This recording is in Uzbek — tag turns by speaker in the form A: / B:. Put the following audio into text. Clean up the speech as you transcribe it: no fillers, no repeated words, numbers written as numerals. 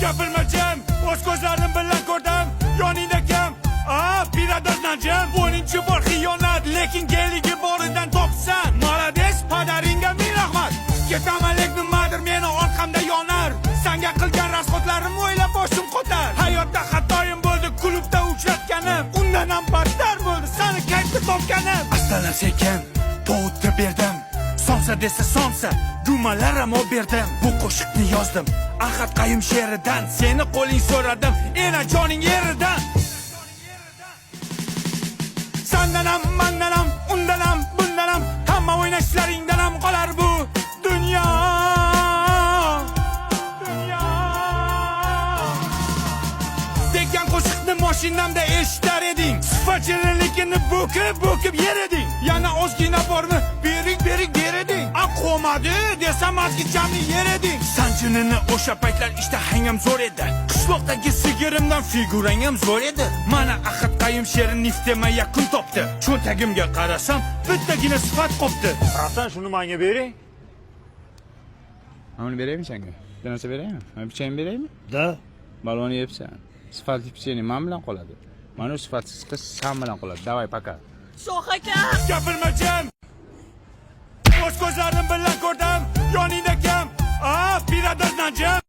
A: Gapirma jim, o'z ko'zlarim bilan ko'rdim. Yoningda kim? A, piradozdan jim. 10-bor xiyonat, lekin geligi boridan topsan. Молодец, padaringga ming rahmat. Ketaman, lekin nimadir meni orqamda yonar. Sanga qilgan расход larim o'ylab boshim qotar. Hayotda xatoyim bo'ldi, klubda uchratganim. Undan ham battar bo'ldi, sani kayfda topganim. Astalar sekin povutga berdim. Somsa desa somsa, gumalar ham olib berdim. Bu qo'shiqni yozdim Ahad Qayum she'ridan. Seni qo'ling so'radim, enajoning yeridan. Sandan ham, mandan ham, undan ham, bundan ham, hamma o'ynashlaringdan ham qolar bu dunyo. Dunyo. Degan qo'shiqni mashinamda eshitar eding. Sifat shirinligini bo'kib bo'kib yer eding. Yana ozgina bormi, bering, bering der eding. A, qo'madi desam, ozgichamni yer eding. Sanjinini o'sha paytlar ishtahang ham zo'r edi. Qishloqdagi sigirimdan figurang ham zo'r edi. Mana Ahad Qayum she'ri niftema yakun topdi. Cho'ntagimga qarasam, bittagina sifat qopti.
B: Братан, shuni menga bering.
C: Mana buni beraymi senga? Bitta narsa beraymi? Mana pechenye beraymi?
B: Да.
C: Baloni yebsan. Sifatli pechenye man bilan qoladi. Mana u sifatsiz qiz san bilan qoladi. Давай, пока.
D: Shoh aka!
A: Gapirma jim. O'z ko'zlarim bilan ko'rdim. Yoningda kim? A, piradozdan jim.